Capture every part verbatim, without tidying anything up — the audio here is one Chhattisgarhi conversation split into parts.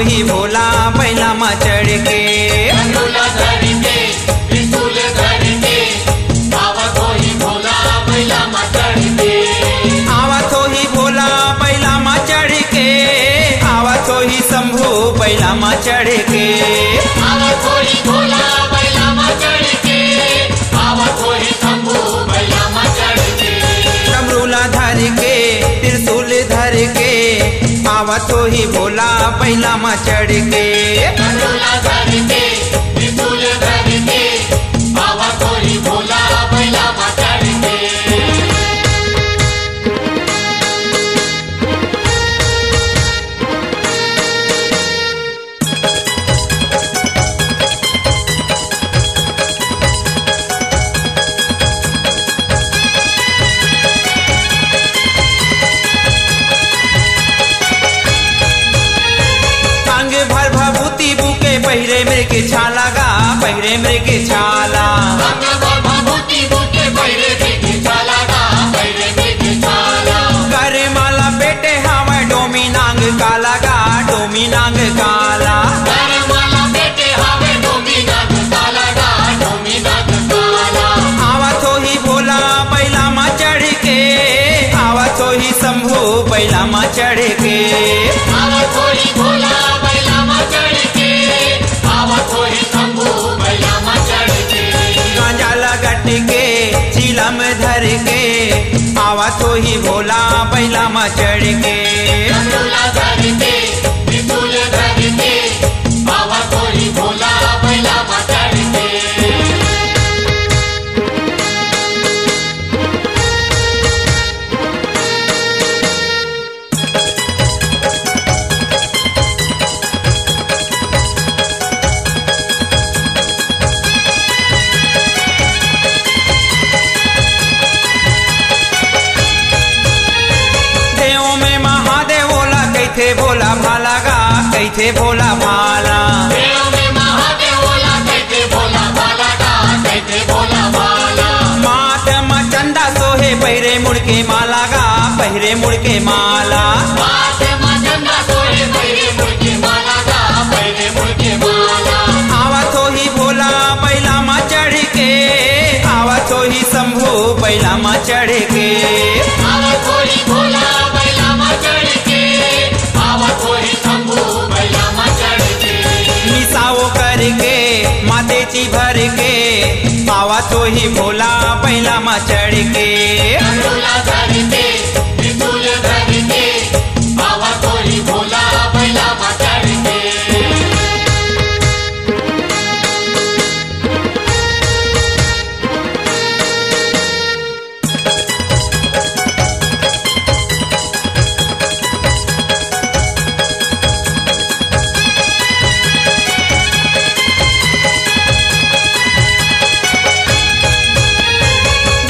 ही भोला बैला म चढ़ के। डमरू ला धर के, त्रिशूल धर के, आवत होही भोला बैला म चढ़ के। आवत होही भोला बैला म चढ़ के, आवत होही शंभू बैला म चढ़ के। आवत होही भोला बैला म चढ़ के, आवत होही शंभू बैला म चढ़ के। डमरू ला धर के, त्रिशूल धर के, आवत होही भोला बैला म चढ़ के। डमरू ला धर के, त्रिशूल धर के, आवत होही भोला बैला म चढ़ के। अंग भर भभूति बुके, पहिरे मृग छाला गा, पहिरे मृग छाला। अंग भर भभूति बुके, पहिरे मृग छाला गा, पहिरे मृग छाला। गरमाला पेटे हावय, डोमी नांग काला गा, डोमी नांग काला। गरमाला पेटे हावय, डोमी नांग काला गा, डोमी नांग काला। आवत होही भोला बैला म चढ़ के, आवत होही शंभू बैला म चढ़ के। आवत होही भोला बैला म चढ़ के, आवत होही शंभू बैला म चढ़ के। गांजा ल गट के, चिलम धर के, आवत होही भोला बैला म चढ़ के। डमरू ला धर के, त्रिशूल धर के, आवत होही भोला बैला म चढ़ के। देव में महादेव ओला कहिथे भोला भाला गा, कहिथे भोला भाला। देव में महादेव ओला कहिथे भोला भाला गा, कहिथे भोला भाला। माथ म चंदा सोहे, पहिरे मुड़ के माला गा, पहिरे मुड़ के माला। माथ म चंदा सोहे, पहिरे मुड़ के माला गा, पहिरे मुड़ के माला। आवत होही भोला बैला म चढ़ के, आवत होही शंभू बैला म चढ़ के। आवत होही भोला बैला म चढ़ के, आवत होही शंभू बैला म चढ़ के। निसाओ करके, माथे ची भर के, आवत होही भोला बैला म चढ़ के। डमरू ला धर के, त्रिशूल धर के, आवत होही भोला बैला म चढ़ के।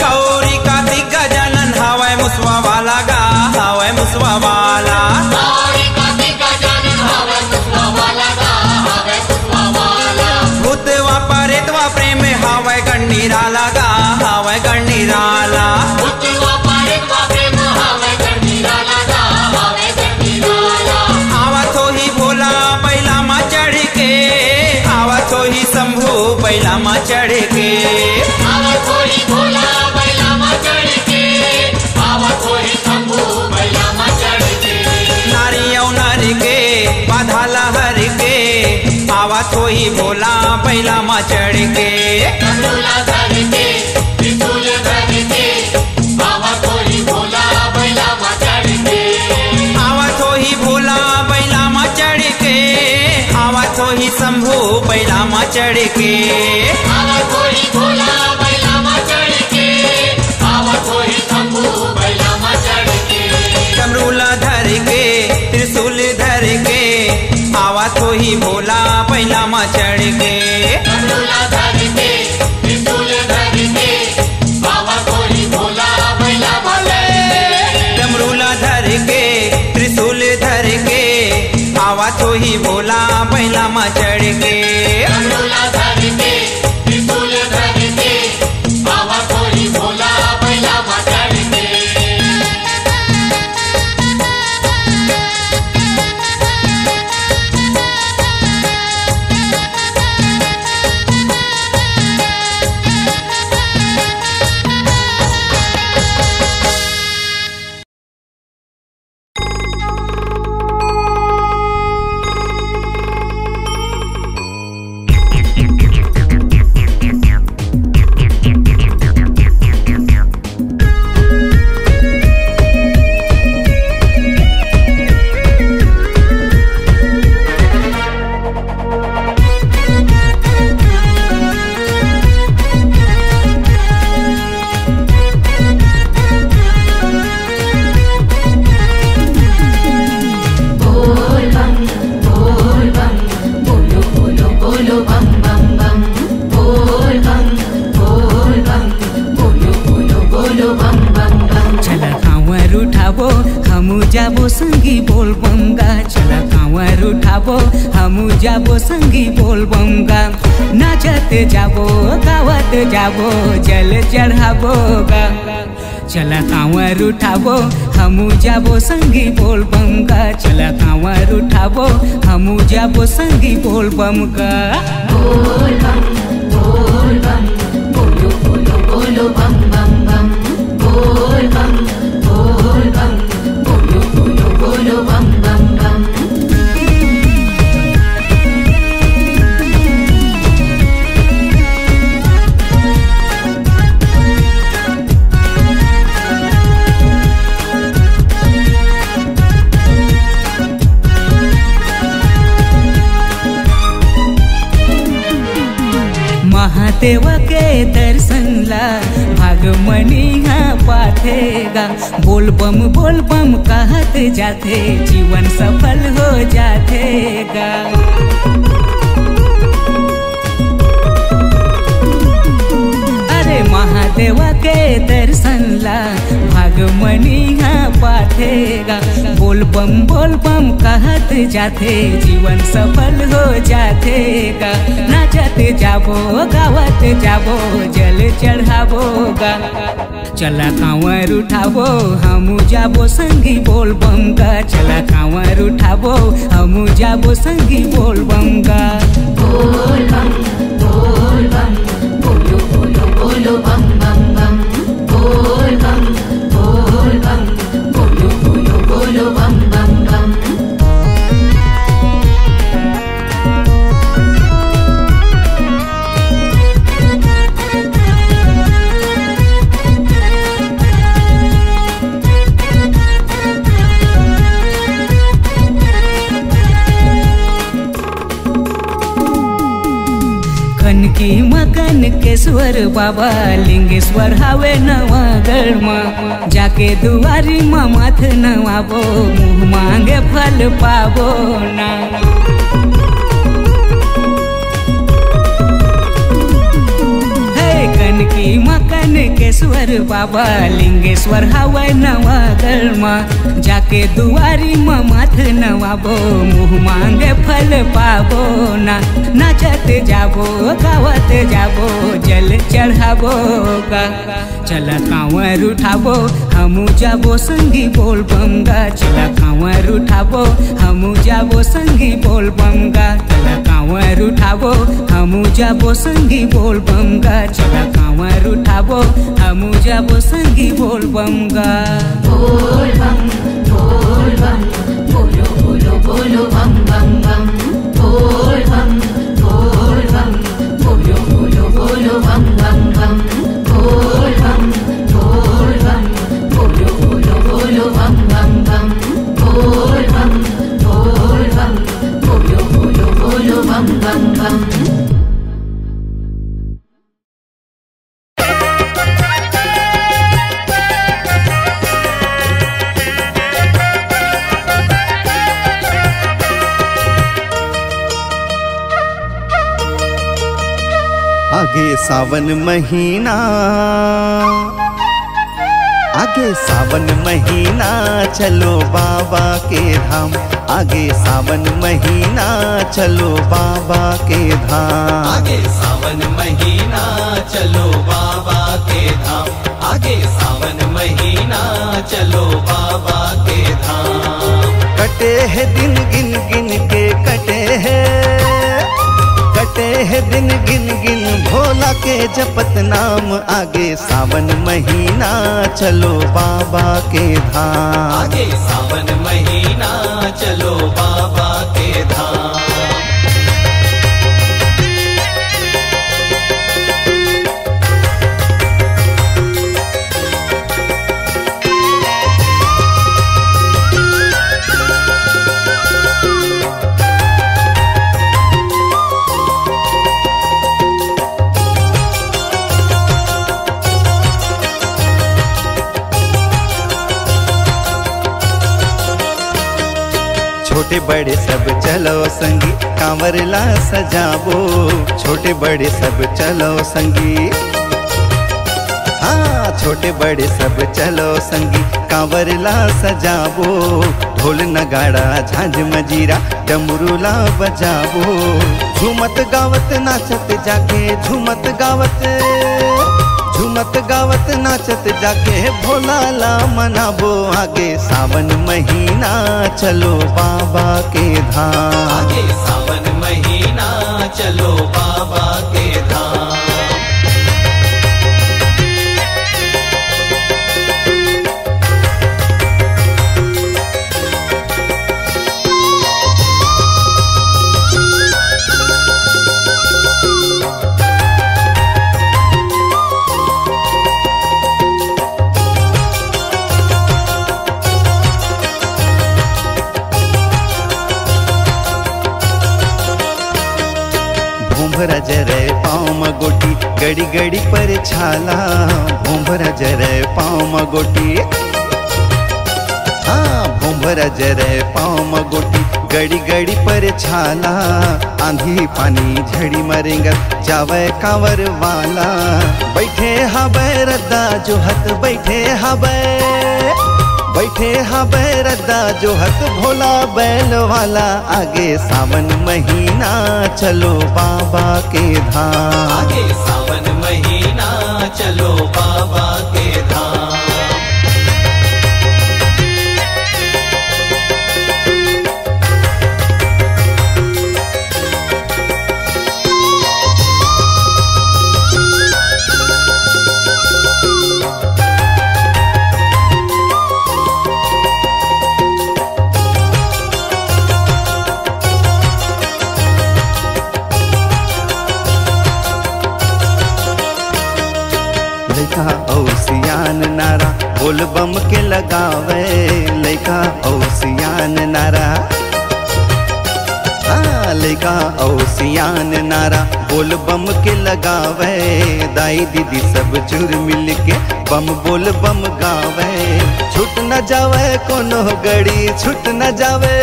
गौरी कार्तिक गजानन हावय मुसवा वाला गा, हावय मुसवा वाला। गौरी कार्तिक गजानन हावय मुसवा वाला गा, हावय मुसवा वाला। भूतवा परेतवा प्रेम हावय गण निराला गा, हावय गण निराला। भूतवा परेतवा प्रेम हावय गण निराला गा, हावय गण निराला। आवत होही भोला बैला म चढ़ के, आवत होही शंभू बैला म चढ़ के। आवत होही भोला बैला म चढ़ के, आवत होही शंभू बैला म चढ़ के। नारी अउ नर के बाधा ला हर के, आवत होही भोला बैला म चढ़ के। डमरू ला धर के, त्रिशूल धर के, आवत होही भोला बैला म चढ़ के। आवत होही भोला बैला म चढ़ के, आवत होही शंभू बैला म चढ़ के। आवत होही भोला बैला म चढ़ के, आवत होही शंभू बैला म चढ़ के। डमरू ला धर के, त्रिशूल धर के, आवत होही भोला बैला म चढ़ के। डमरू ला धर के, त्रिशूल धर के, आवत होही भोला बैला म चढ़ के। डमरू ला धर के, त्रिशूल धर के, आवत होही भोला बैला म चढ़ के। डमरू ला धर के, त्रिशूल धर के, आवत होही भोला बैला म चढ़ के। जाबो संगी बोल बम गा, चला कांवर उठाबो, हमू जाबो संगी बोल बम गा। नाचत जाबो, गावत जाबो, जल चढ़ाबो गा। चला कांवर उठाबो, हमू जाबो संगी बोल बम गा। चला कांवर उठाबो, हमू जाबो संगी बोल बम गा। बोल बम, बोल बम, बोलो, बोलो, बोलो बम, बम, बम। बोल बम, बोल बम, बोलो, बोलो, बोलो बम, बम, बम। महादेव के दर्शन ला भाग मनी हा पाथे गा। बोल बम, बोल बम कहत जाथे, जीवन सफल हो जाथे गा। अरे महादेव के दर्शन ला भाग मनी हा पाथे गा। बोल बम, बोल बम कहत जाथे, जीवन सफल हो जाथे गा। नाचत जाबो, गावत जाबो, जल चढ़ाबो गा। चला कांवर उठाबो, हमू जाबो संगी बोल बम गा। चला कांवर उठाबो, हमू जाबो संगी बोल बम गा। बोल बम, बोल बम, बोलो, बोलो, बोलो बम, बम, बम। बोल बम, बोल बम, बोलो, बोलो, बोलो बम, बम, बम। कनकी म कनकेश्वर बाबा, लिंगेश्वर हावे नवागढ़ म। जाके दुआरी म माथ नवाबो, मुँह मांगे फल पाबो ना। हे कनकी म कनकेश्वर बाबा, लिंगेश्वर हावे नवागढ़ म। जाके दुआरी म माथ नवाबो, मुँह मांगे फल पाबो ना। नाचत जाबो, गावत जाबो, जल चढ़ाबो गा। चला कांवर उठाबो, हमू जाबो संगी बोल बम गा। चला कांवर उठाबो, हमू जाबो संगी बोल बम गा। चला कांवर उठाबो, हमू जाबो संगी बोल बम गा। चला कांवर उठाबो, हमू जाबो संगी बोल बम गा। बोल बम, बोल बम, बोलो, बोलो, बोलो बम, बम, बम। बोल बम, बोल बम, बोलो, बोलो, बोलो बम, बम, बम। बोल बम, बोल बम, बोलो, बोलो, बोलो बम, बम, बम। बोल बम, बोल बम, बोलो, बोलो, बोलो बम, बम, बम। आगे सावन महीना, आगे सावन महीना, चलो बाबा के धाम। आगे सावन महीना, चलो बाबा के धाम। आगे सावन महीना, चलो बाबा के धाम। आगे सावन महीना, चलो बाबा के धाम। कटे हे दिन गिन गिन के, कटे हे, कटे हे दिन गिन गिन भोला के जपत नाम। आगे सावन महीना, चलो बाबा के धाम। आगे सावन महीना, चलो बाबा के धाम। छोटे बड़े सब चलो संगी, कांवर ला सजाबो। छोटे बड़े सब चलो संगी। हाँ, छोटे बड़े सब चलो संगी, कांवर ला सजाबो, ढोल नगाड़ा झांझ मजीरा, डमरू ला बजाबो। झूमत गावत नाचत जाके, झूमत गावत, झूमत गावत नाचत जाके, भोला ला मनाबो। आगे सावन महीना, चलो बाबा के धाम। आगे सावन महीना, चलो बाबा के धाम। भोंभरा जरे पाँव म गोटी, गड़ी गड़ी पर छाला। भोंभरा जरे पाँव म गोटी, हाँ, भोंभरा जरे पाँव म गोटी, गड़ी गड़ी पर छाला। आंधी पानी झड़ी म रेंगत जावय कांवर वाला। बैठे हबे रद्दा जोहत, बैठे हबे, बैठे हबे रद्दा जोहत, भोला बैल वाला। आगे सावन महीना, चलो बाबा के धाम। आगे सावन महीना, चलो बाबा के धाम। लइका अउ सियान नारा बोल बम के लगावे, लइका अउ सियान नारा, हाँ, लइका अउ सियान नारा बोल बम के लगावे। दाई दीदी सब झुर मिल के बम बोल बम गावे। छूट न जावे कोनो गड़ी, छूट न जावे,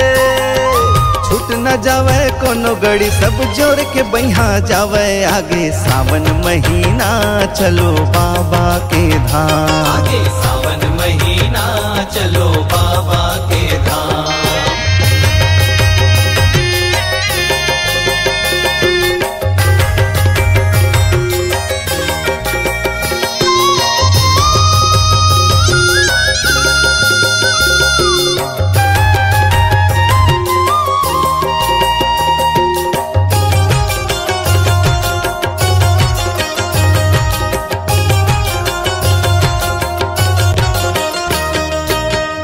छूट न जावे कोनो गड़ी, सब जोर के बइहा जावे। आगे सावन महीना, चलो बाबा के धाम। आगे सावन महीना, चलो बाबा के धाम।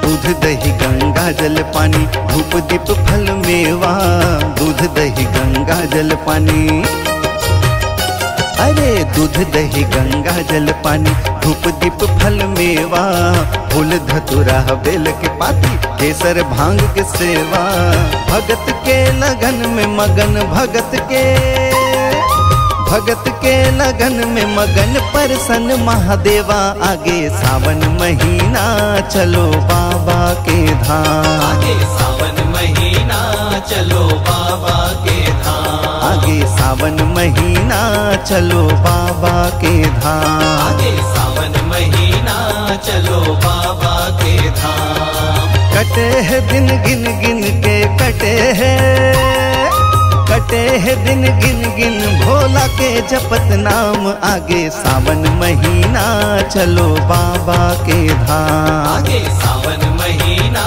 दूध दही गंगा जल पानी, धूप दीप फल मेवा। दूध दही गंगा जल पानी, अरे दूध दही गंगा जल पानी, धूप दीप फल मेवा। फूल धतुरा बेल के पाती, केसर भांग के सेवा। भगत के लगन में मगन, भगत के, भगत के लगन में मगन, परसन महादेवा। आगे सावन महीना, चलो बाबा के धाम। आगे सावन महीना, चलो बाबा के धाम। आगे सावन महीना, चलो बाबा के धाम। आगे सावन महीना, चलो बाबा के धाम। कटे हे दिन गिन गिन के, कटे हे, कटे हे दिन गिन गिन, भोला के जपत नाम। आगे सावन महीना, चलो बाबा के धाम। आगे सावन महीना,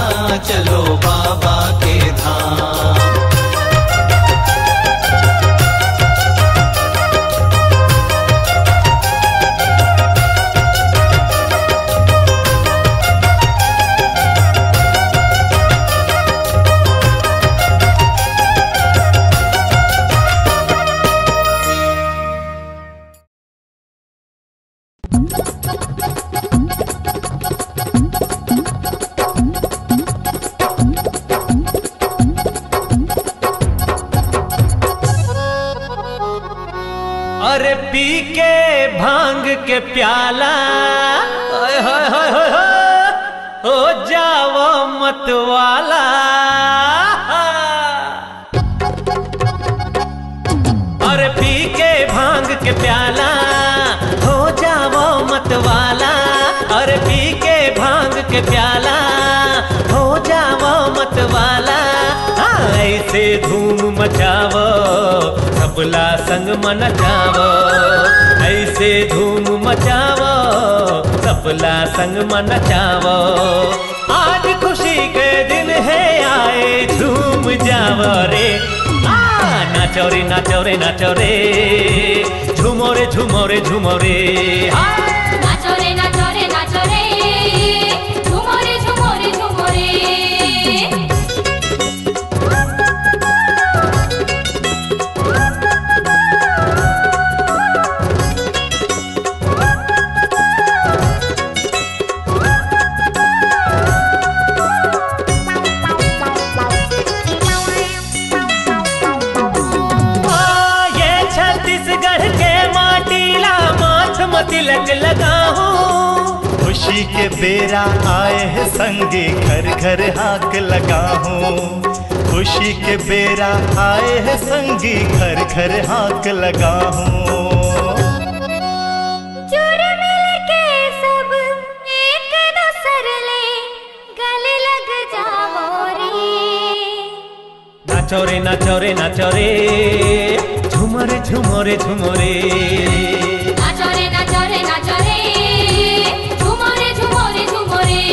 चलो बाबा के धाम। अरे पी के भांग के प्याला, ओए होए होए होए होए, हो जावो मतवाला। अरे पी के भांग के प्याला, हो जावो मतवाला। प्याला, हो जावो मत वाला। हाँ, ऐसे धूम मचावो, सबला संग म नचावो। ऐसे धूम मचावो, सबला संग म नचावो। आज खुशी के दिन हे, आए झूम जावो रे। आ, नाचो रे, नाचो रे, नाचो रे, झूमो रे, झूमो रे, झूमो रे। हाँ। नाचो रे, नाचो रे, नाचो रे, झूमो रे, झूमो रे, झूमो रे। ओ, ये छत्तीसगढ़ के माटी ला माथ म तिलक लगाहूं। खुशी के बेरा आए हे संगी, घर घर हाक लगाहूं। खुशी के बेरा आए हे संगी, घर घर हाक लगाहूं। जुड़ मिल के सब एक दूसर ले गले लग जावो रे। नाचो रे, नाचो रे, नाचो रे, झूमो रे, झूमो रे, झूमो रे। नाचो रे, नाचो रे, नाचो रे, झूमो रे, झूमो रे, झूमो रे।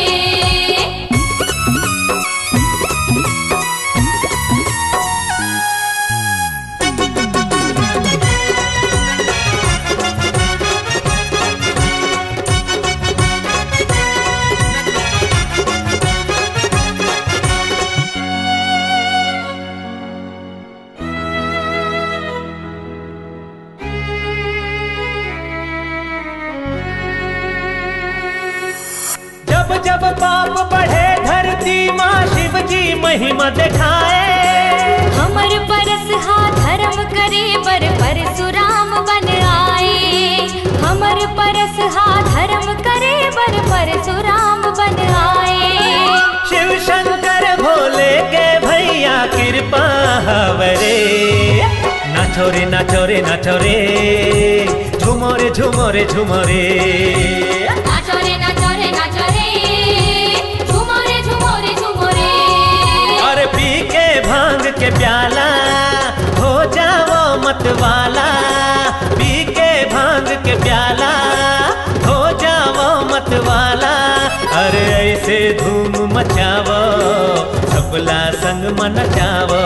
जब जब पाप बढ़े धरती माँ, शिव जी महिमा दिखाए। हमर परसहा धर्म करे बर परशुराम बन आए। हमर परसहा धर्म करे बर परशुराम बन आए। शिव शंकर भोले के भैया कृपा हवरे। नाचो रे, नाचो रे, नाचो रे, झूमो रे, झूमो रे, झूमो रे। नाचो रे, नाचो रे, नाचो रे, झूमो रे, झूमो रे, झूमो रे। अरे पी के भांग के प्याला, हो जावो मत वाला। पी के भांग के प्याला, हो जावो मत वाला। अरे ऐसे धूम मचावो, सबला संग म नचावो।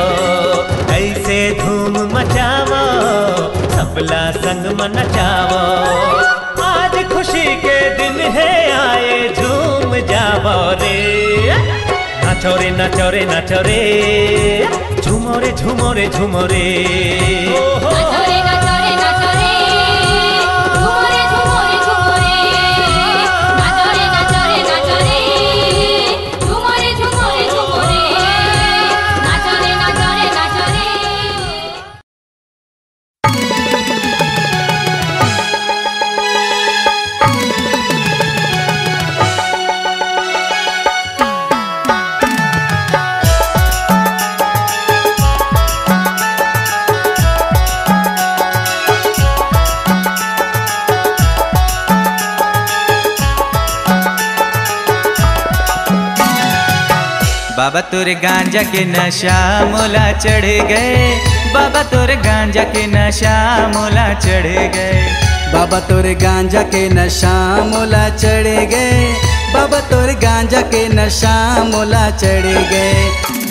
ऐसे धूम मचावो, सबला संग म नचावो। आज खुशी के दिन हे, आए झूम जावो रे। नाचो रे, नाचो रे, नाचो रे, झूमो रे, झूमो रे, झूमो रे। ओ हो। नाचो रे, नाचो रे, नाचो रे, झूमो रे, झूमो रे, झूमो रे। नाचो रे, नाचो रे, नाचो रे, झूमो रे, झूमो रे, झूमो रे। नाचो रे, नाचो रे, नाचो रे। बाबा तोर गांजा के नशा मोला चढ़ गए, बाबा तोर गांजा के नशा मोला चढ़ गए। बाबा तोर गांजा के नशा मोला चढ़ गए, बाबा तोर गांजा के नशा मोला चढ़ गए।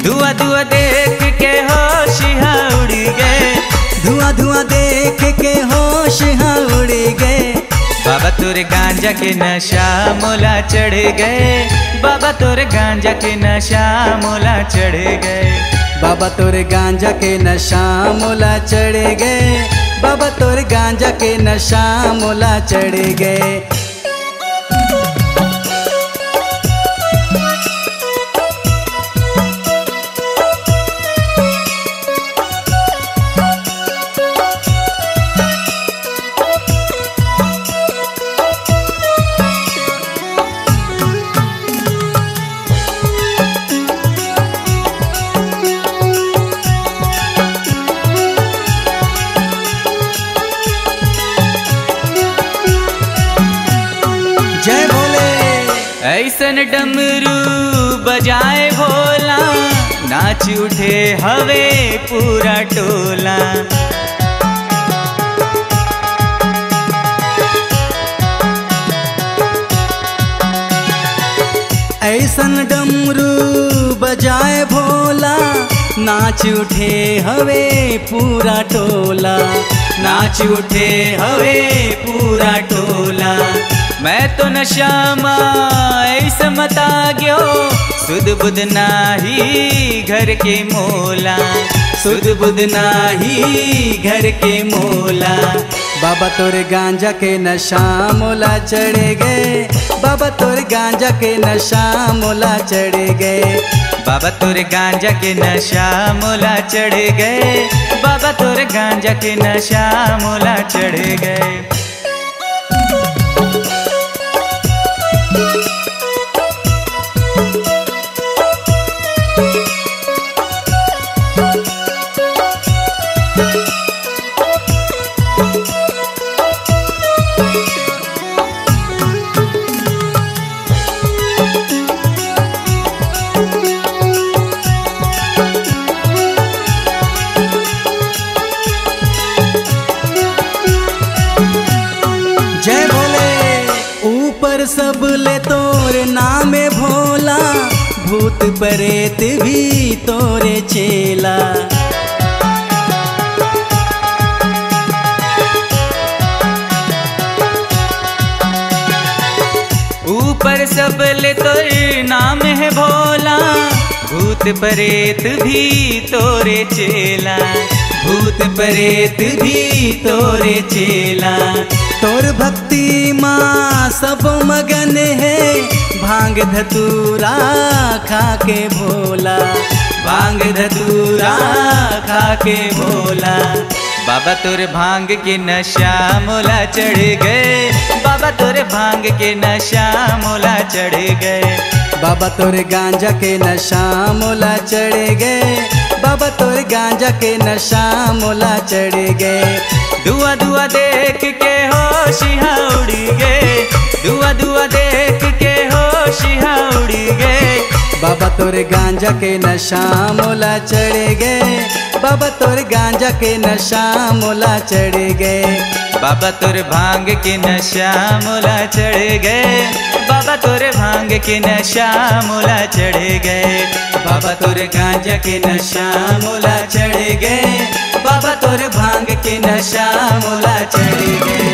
धुआं धुआं देख के होश हा उड़ गए, धुआं धुआं देख के होश हा उड़ गए। बाबा तोर गांजा के नशा मोला चढ़ गए, बाबा तोर गांजा के नशा मोला चढ़ गए। बाबा तोर गांजा के नशा मोला चढ़ गए, बाबा तोर गांजा के नशा मोला चढ़ गए। अइसन डमरू बजाए भोला, नाच उठे हवे पूरा टोला। अइसन डमरू बजाए भोला, नाच उठे हवे पूरा टोला, नाच उठे हवे पूरा टोला। मैं तो नशा मा ऐस मता गयो, सुध बुध नाही घर के मोला, सुध बुध नाही घर के मोला। बाबा तोर गांजा के नशा मोला चढ़ गे, बाबा तोर गांजा के नशा मोला चढ़ गे, बाबा तोर गांजा के नशा मोला चढ़ गे, बाबा तोर गांजा के नशा मोला चढ़ गे। जय भोले। ऊपर सब ले तोर नाम हे भोला, भूत प्रेत भी तोरे चेला। ऊपर सब ले तोर नाम हे भोला, भूत प्रेत भी तोरे चेला, भूत प्रेत भी तोरे चेला। तोर भक्ति मा सब मगन हे, भांग धतूरा खा के भोला, भांग धतूरा खा के भोला। बाबा तोर भांग के नशा मोला चढ़ गे, बाबा तोर भांग के नशा मोला चढ़ गे, बाबा तोर गांजा के नशा मोला चढ़ गे, बाबा तोर गांजा के नशा मोला चढ़ गे। धुआं धुआं देख के होशियां उड़ गे, धुआं धुआं देख के होशियां उड़ गे। बाबा तोर गांजा के नशा मोला चढ़ गे, बाबा तोर गांजा के नशा मोला चढ़ गे, बाबा तोर भांग के नशा मोला चढ़ गे, बाबा तोर भांग के नशा मोला चढ़ गे, बाबा तोर गांजा के नशा मोला चढ़ गे, बाबा तोर भांग के नशा मोला चढ़ गे।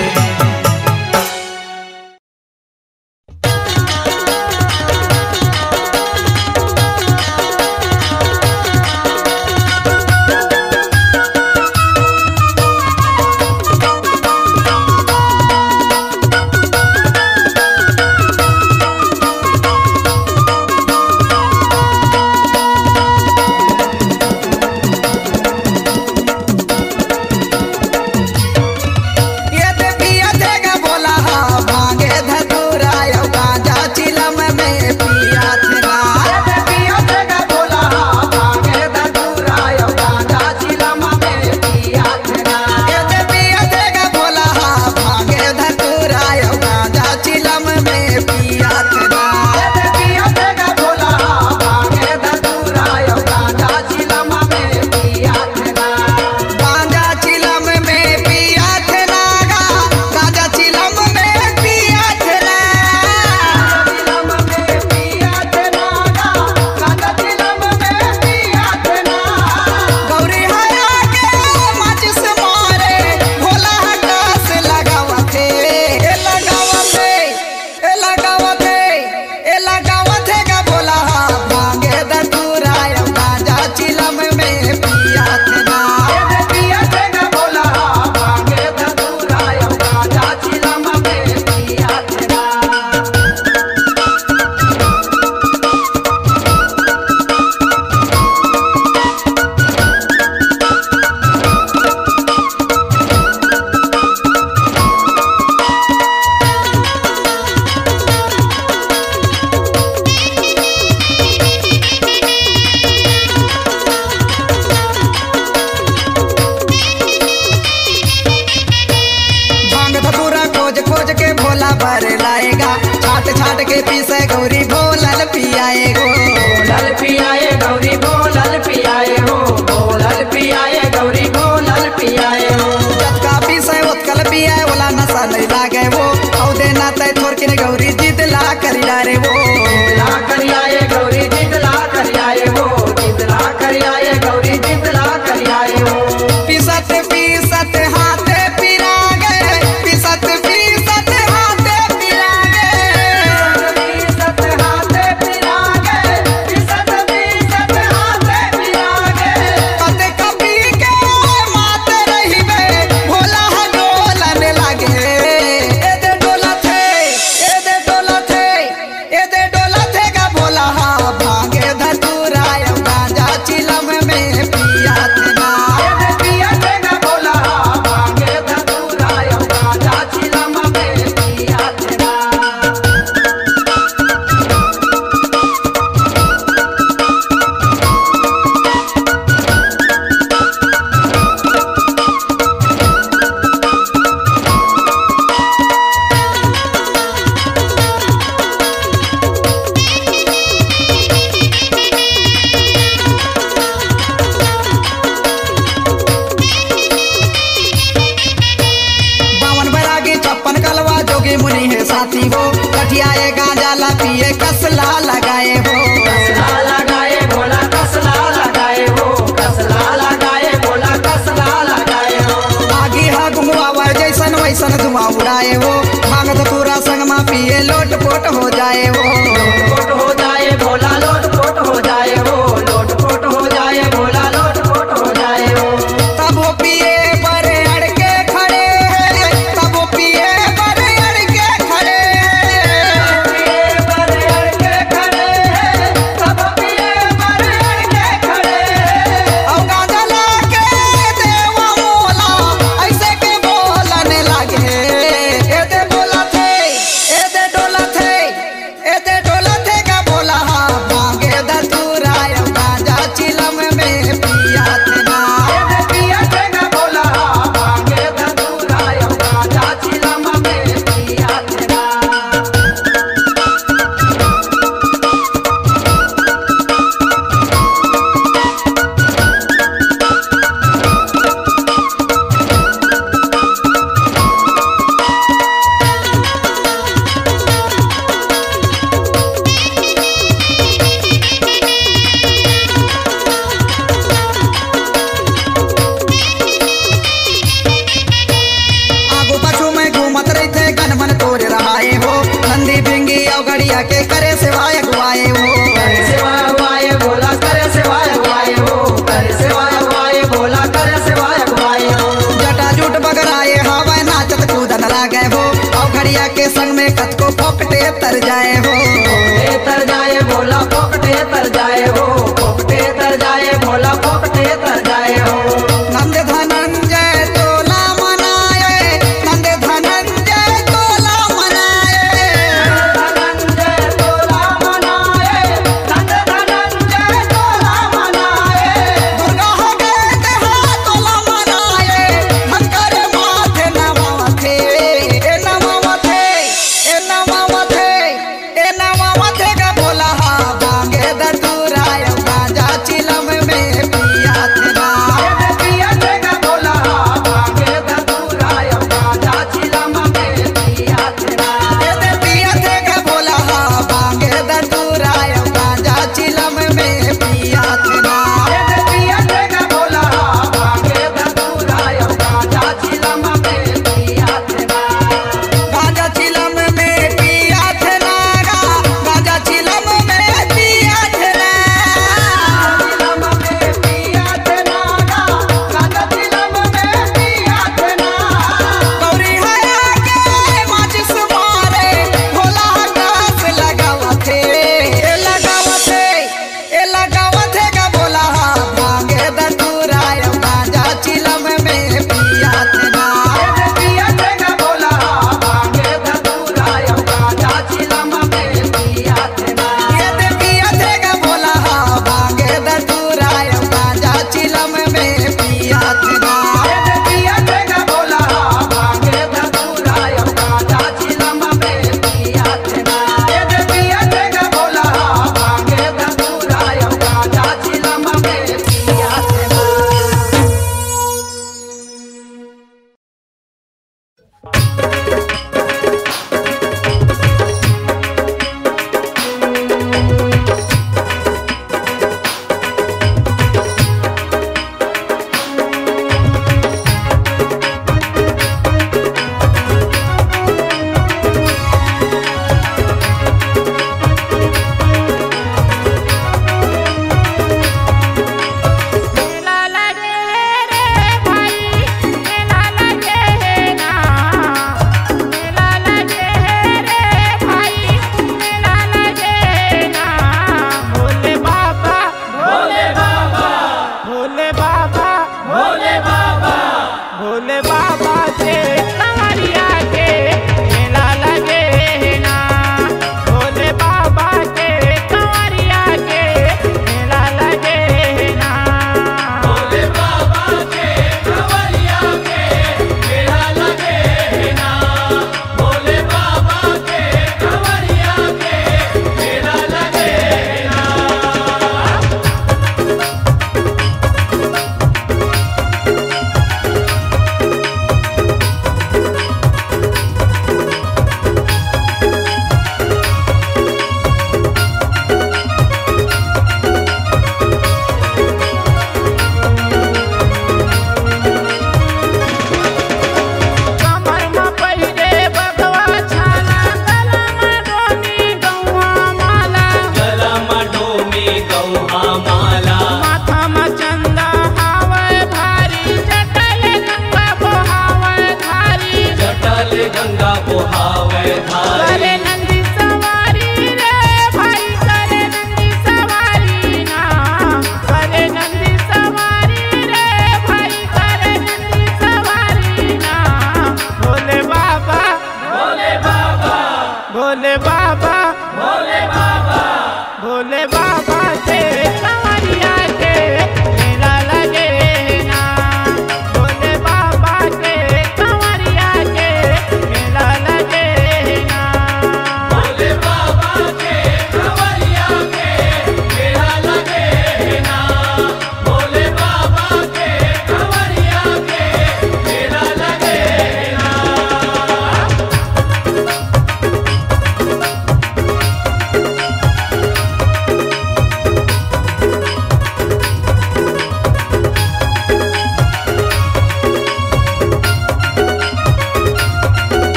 पियाए हो। बोलल पियाए गौरी, बोलल पियाए हो, बोलल पियाए गौरी, बोलल पियाए हो। जतका पीसे ओतकल पियाए, ओला नशा नहीं लागे हो। अउ देना तय थोरकिन गौरी, जिद ला करियाए हो। जिद ला करियाए गौरी, जिद ला करियाए हो, जिद ला करियाए गौरी, जिद ला करियाए हो। पीसत पीसत हाथे पिरा गे, पीसत पीसत हाथे पिरा गे। पीसत हाथे पिरा गे, पीसत पीसत हाथे पिरा गे। अते कपी के मात रहिबे, भोला ह डोलन लागे। ए दे डोलत हे, ए दे डोलत हे। ए दे डोलत हे गा भोला हा, भांगे धतूरा अउ गांजा चिलम में पियात ना। ए दे पियात हे गा भोला हा, भांगे धतूरा अउ गांजा चिलम में पियात ना। बावन बैरागी छप्पन कलवा जोगी मुनि हे साथी हो। कठियाए गांजा ला पिए कसला लगाए हो। कसला लगाए भोला, कसला लगाए हो, कसला लगाए भोला, कसला लगाए हो। आगी हा गुंगवावा जैसन वैसन धुआं उड़ाए हो। भांग धतूरा संग मा पिए लोट पोट हो जाए हो। लोट पोट हो जाए भोला, लोट पोट हो जाए हो, लोट पोट हो जाए भोला, लोट पोट हो जाए हो। तब वो पिए बर अड़ के खड़े हैं, तब वो पिए बर अड़ के खड़े हैं। पिए बर अड़ के खड़े हैं, तब पिए बर अड़ के खड़े हैं। अउ गांजा लाके देवा मोला, ऐसे के बोलन लागे। ए दे बोलत हे, ए दे डोलत हे। ए दे डोलत हे गा भोला हा, भांगे धतूरा अउ गांजा चिलम में पियात ना। ए दे पियात हे गा भोला हा, भांगे धतूरा अउ गांजा चिलम में पियात ना। आगू पाछू में घूमत रहिथे, गन मन तोरे रहाए हो। नंदी भिंगी अउ गड़िया के करे सेवा अगुवाए हो। करे सेवा अगुवाए भोला, करे सेवा अगुवाए हो। करे सेवा अगुवाए भोला, करे सेवा अगुवाए हो। जटा जूट बगराए हवय, नाचत कूदन लागे हो। अउ घड़िया के संग में कतको फोकटे तर जाए हो। फोकटे तर जाए भोला, फोकटे तर जाए हो। फोकटे तर जाए भोला, फोकटे तर जाए हो। नंद धनंजय तोला मनाए, नंद धनंजय तोला मनाए। धनंजय तोला मनाए, नंद धनंजय तोला मनाए। दुर्गा हो गए तेहा तोला मनाए, धनकर माथे नमाथे, ए नमाथे, ए नमाथे, ए नमाथे गा भोला हा, भांगे धतूरा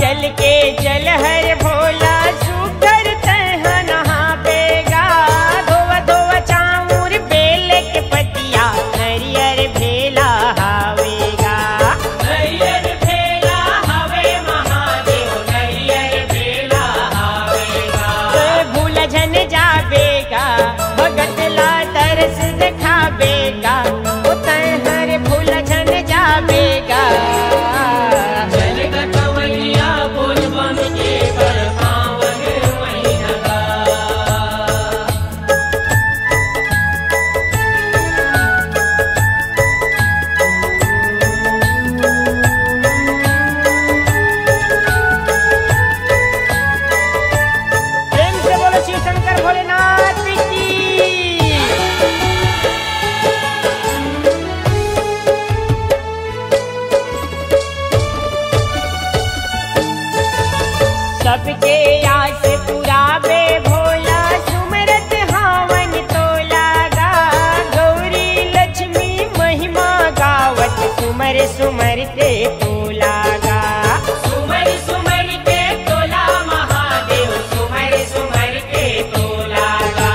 जल के जल हर भोला, सुघर तैं ह नहाबे गा। धोवा धोवा चाउर बेल के पतिया, नरियर भेला हावे गा। नरियर भेला हावे महादेव, नरियर भेला हावे गा। तैं भूला झन जाबे गा, भगत ला तरस देखाबे गा। ओ तैं हर भूला झन जाबे गा। चल गा कंवरिया बोल बम के बड़ पावन महीना गा। प्रेम से बोलो शिव शंकर भोलेनाथ की। सबके आस पुराबे भोला, सुमरत हावन तोला गा। गौरी लक्ष्मी महिमा गावत, सुमर सुमर के तोला गा। सुमर सुमर के तोला महादेव, सुमर सुमर के तोला गा।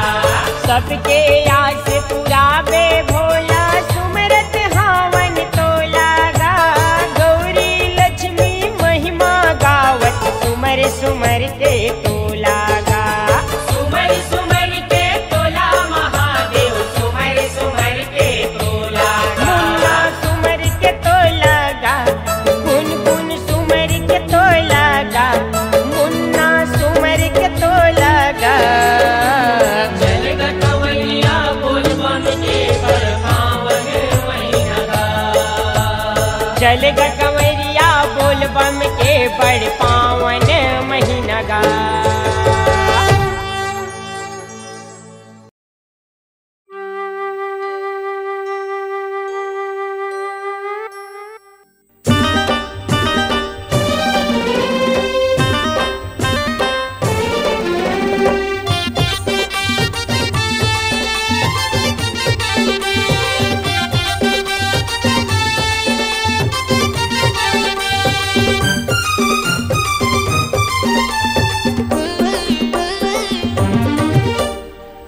सबके आस पुराबे भोला, सुमरत हावन तोला गा। गौरी लक्ष्मी महिमा गावत, सुमर सुमर के तोला गा। सुमर सुमर के तोला महादेव, सुमर सुमर के तोला गा। मुन्ना सुमर के तोला गा, गुनगुन सुमर के तोला गा, मुन्ना सुमर के तोला गा। चल गा कंवरिया बोल बम के बड़ पावन महीना गा। चल गा कंवरिया बोल बम के बड़ पावन महीना गा।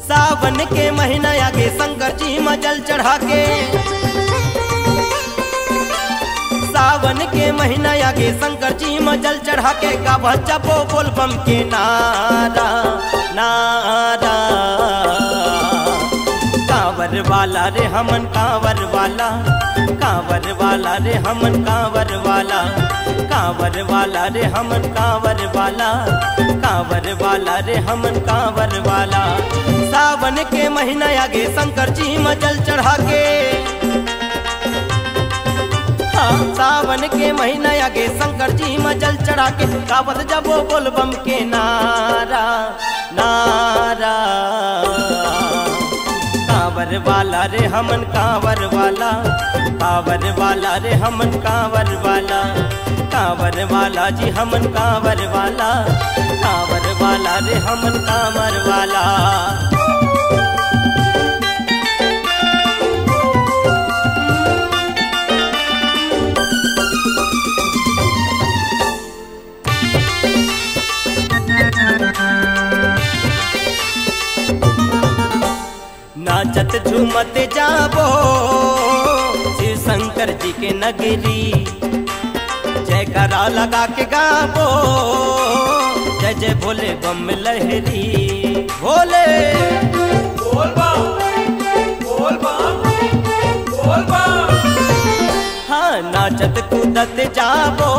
सावन के महीना आगे शंकर जी म जल चढ़ा के, सावन के महीना आगे शंकर जी म जल चढ़ा के गावत जाबो बोल बम के नारा, नारा। कांवर वाला रे हमन कांवर वाला, कांवर वाला रे हमन कांवर वाला, कांवर वाला रे हमन कांवर वाला, कांवर वाला रे हमन कांवर वाला। सावन के महीना आगे शंकर जी म जल चढ़ा के, हाँ, सावन के महीना आगे शंकर जी म जल चढ़ा के गावत जाबो बोल बम के नारा, नारा। कांवर वाला रे हमन कांवर वाला, कांवर वाला रे हमन कांवर वाला, कांवर वाला जी हमन कांवर वाला, कांवर वाला रे हमन कांवर वाला। नाचत झूमत जाबो शिव शंकर जी के नगरी, जयकारा लगा के गाबो जय जय भोले बम लहरी। भोले बोल बम, बोल बम, बोल बम। हाँ, नाचत कूदत जाबो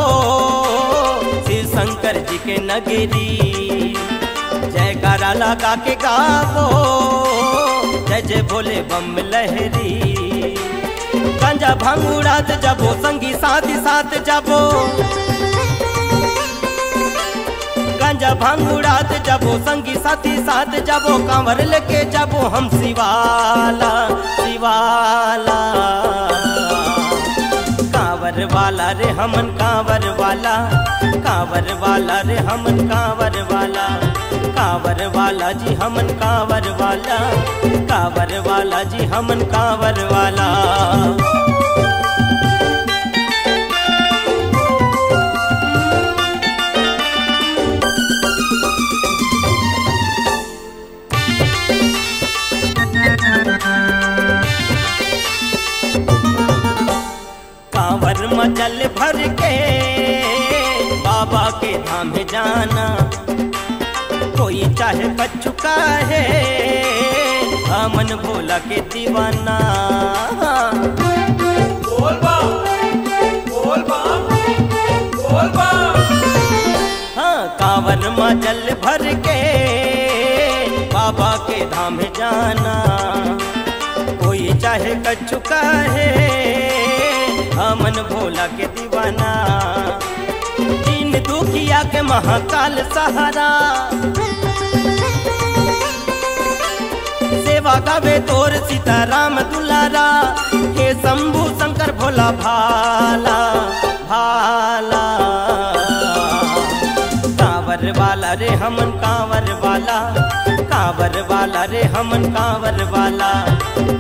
शिव शंकर जी के नगरी, जयकारा लगा के गाबो जय जय भोले बम लहरी। गांजा भांग उड़ात जाबो, संगी साथी साथ जाबो। गांजा भांग उड़ात जाबो, संगी साथी साथ जाबो, कांवर लेके जाबो हम शिवाला, शिवाला। कांवर वाला रे हमन कांवर वाला, कांवर वाला रे हमन कांवर वाला, कांवर वाला जी हमन कांवर वाला, कांवर वाला जी हमन कांवर वाला। बाबा के धाम जाना, कोई चाहे कछु कहे, हमन भोला के दीवाना। बोल बम, बोल बम, बोल बम। हाँ, कांवर मा जल भर के बाबा के धाम जाना, कोई चाहे कछु कहे, हमन भोला के दीवाना। दीन दुखिया के महाकाल सहारा, सेवा गावे तोर सीताराम दुलारा। हे शंभू शंकर भोला भाला, भाला। कांवर वाला रे हमन कांवर वाला, कांवर वाला रे हमन कांवर वाला,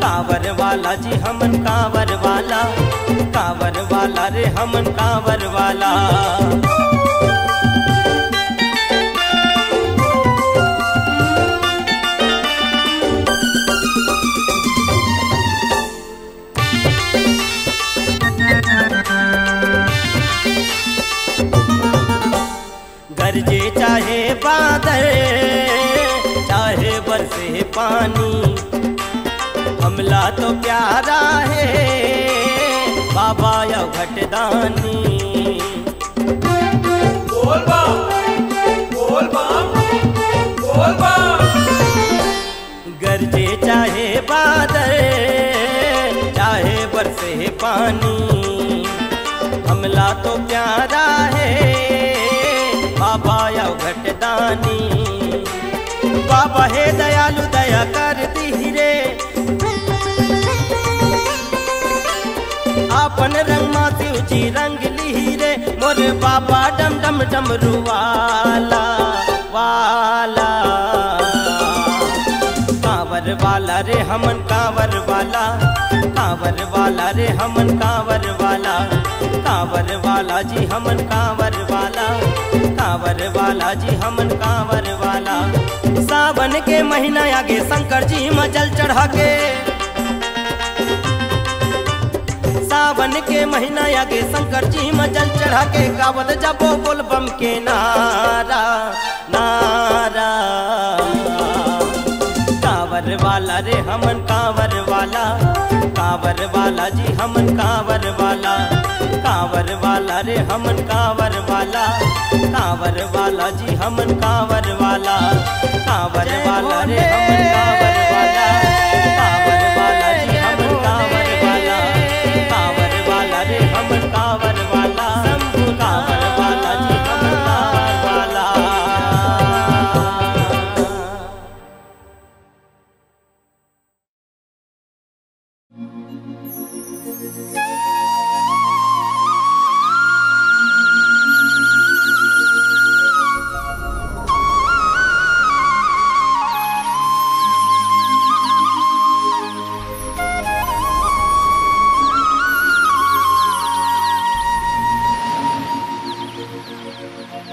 कांवर वाला जी हमन कांवर वाला, कांवर वाला रे हमन कांवर वाला। गरजे चाहे बादल, चाहे बरसे पानी, हमला तो प्यारा हे बाबा अवघट दानी। बोल बम, बोल बम, बोल बम। गरजे चाहे बादल, चाहे बरसे पानी, हमला तो प्यारा हे बाबा अवघट दानी। बाबा हे दयालु दया कर दिही रे, आपन रंग मा शिव जी रंग लिही रे, मोर बाबा डम डम डमरू वाला, वाला। कांवर वाला रे हमन कांवर वाला, कांवर वाला रे हमन कांवर वाला, कांवर वाला जी हमन कांवर वाला, कांवर वाला जी हमन कांवर वाला। सावन के महीना आगे शंकर जी म जल चढ़ा के, सावन के महीना आगे शंकर जी म जल चढ़ा के गावत जाबो बोल बम के नारा, नारा। कांवर वाला रे हमन कांवर वाला, कांवर वाला जी हमन कांवर वाला, कांवर वाला रे हमन कांवर वाला, कांवर वाला जी हमन कांवर वाला, कांवर वाला रे हमन कांवर वाला, कांवर वाला जी हमन कांवर वाला, कांवर वाला रे हमन कांवर वाला, शंभू कांवर वाला जी हमन कांवर वाला।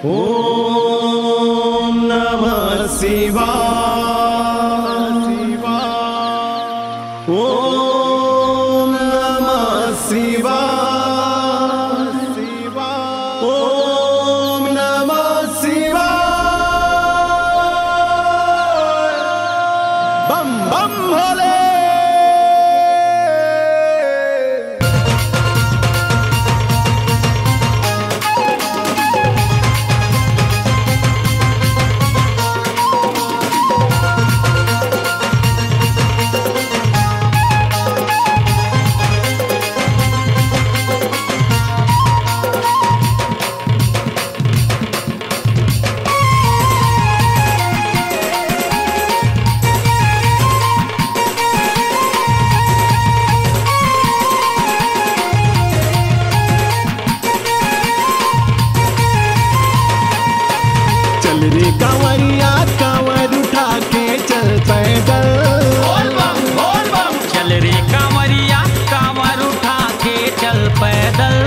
ॐ नमः शिवाय। ॐ नमः शिवाय। ॐ नमः शिवाय। बम बम भोले। चल रे कांवरिया, कांवर उठा के चल पैदल। बोल बम, बोल बम। चल रे कांवरिया, कांवर उठा के चल पैदल।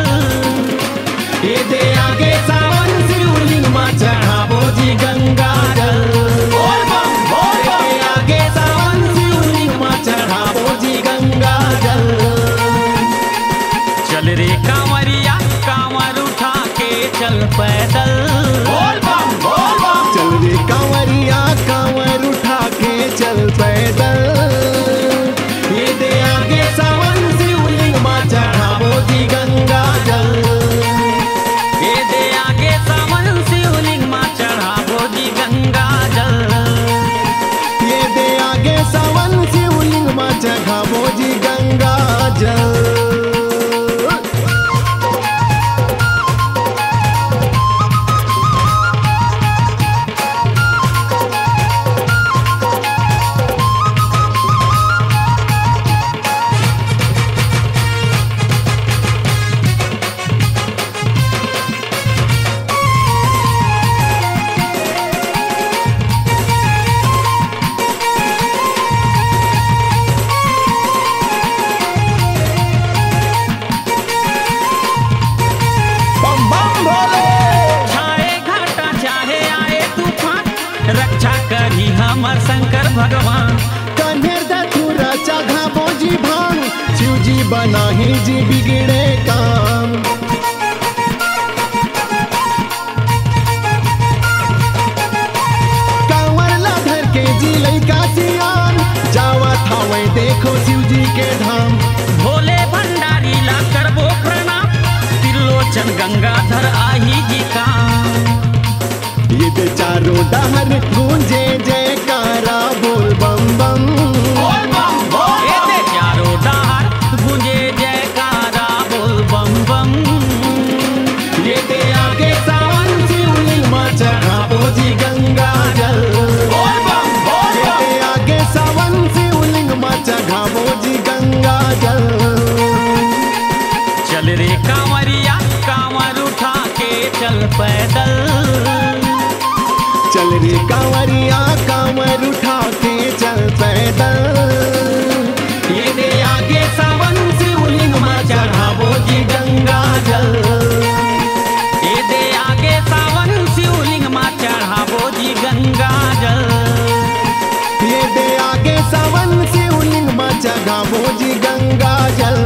ए दे आगे सावन शिवलिंग मा चढ़ाबो जी गंगा जल। बोल बम, बोल बम। ए दे आगे सावन शिवलिंग मा चढ़ाबो जी गंगा जल। चल रे कांवरिया, कांवर उठा के चल पैदल। भगवान। कन्हेर धतूरा चघाबो जी भांग, शिव जी बनाही जी बिगड़े काम। कांवर ला धर के जी लइका सियान, जावत हवय देखो शिव जी के धाम। भोले भंडारी ला करबो प्रणाम, त्रिलोचन गंगाधर आही जी काम। ये दे चारों डहर गूंजे जयकारा, बोल बम बम। बोल बम, बोल बम। ये दे चारों डहर गूंजे जयकारा, बोल बम बम। ये दे आगे सावन शिवलिंग मा चढ़ाबो जी गंगा जल। बोल बम, बोल बम। ये दे आगे सावन शिवलिंग मा चढ़ाबो जी गंगा जल। चल रे कांवरिया, कांवर उठा के चल पैदल। चल रे कांवरिया, कांवर उठा के चल पैदल। ये दे आगे सावन शिवलिंग मा चढ़ाबो जी गंगा जल। ये दे आगे सावन शिवलिंग मा चढ़ाबो जी गंगा जल। ये दे आगे सावन शिवलिंग मा चढ़ाबो जी गंगा जल।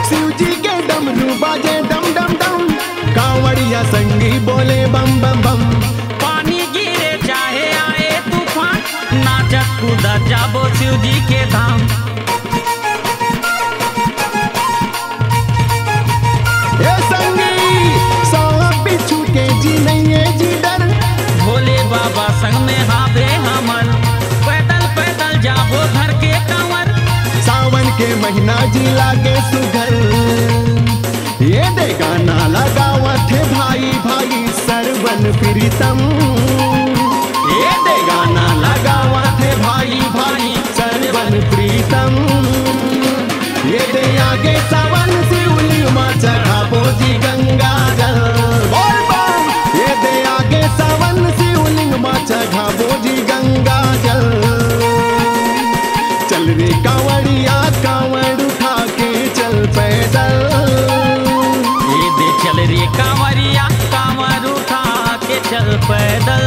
शिव जी के डमरू बाजे डम डम डम, कांवड़िया संगी बोले बम बम बम। पानी गिरे चाहे आए तूफान, नाचत कूदत जाबो शिव जी के धाम। ए संगी, सांप बिच्छू के जी नइये जी डर। भोले बाबा संग में हावे हमर, पैदल पैदल जाबो धर के कांवर। सावन के महीना जी लागे सुघर। ये दे गाना लगावत हे भाई भाई सरवन प्रीतम। ये दे गाना लगावत हे भाई भाई सरवन प्रीतम। ये दे आगे सावन शिवलिंग मा चढ़ाबो जी गंगा जल। बोल बम। ये दे आगे सावन शिवलिंग मा चढ़ाबो जी गंगा जल। चल रे कांवड़िया, कांवर उठा के चल पैदल। ये दे चल रे कांवरिया, कांवर उठा के चल पैदल।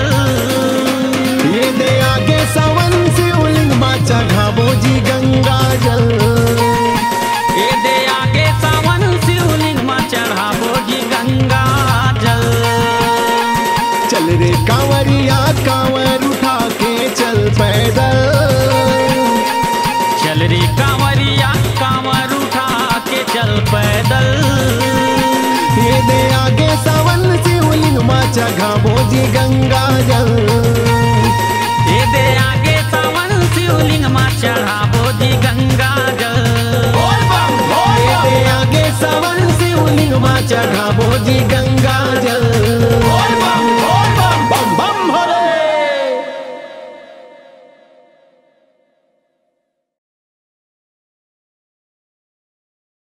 ये दे आगे सावन शिवलिंग मा चढ़ाबो जी गंगा जल। ये दे आगे सावन शिवलिंग मा चढ़ाबो जी गंगा जल। चल रे कांवरिया, कांवर उठा के चल पैदल। चल रे कांवरिया, कांवर उठा के चल पैदल। ये दे आगे सावन शिवलिंग मा चढ़ाबो जी गंगा जल। ये दे आगे सावन शिवलिंग मा चढ़ाबो जी गंगा जल। बोल बम, बोल ये बम। दे आगे सावन शिवलिंग मा चढ़ाबो जी गंगा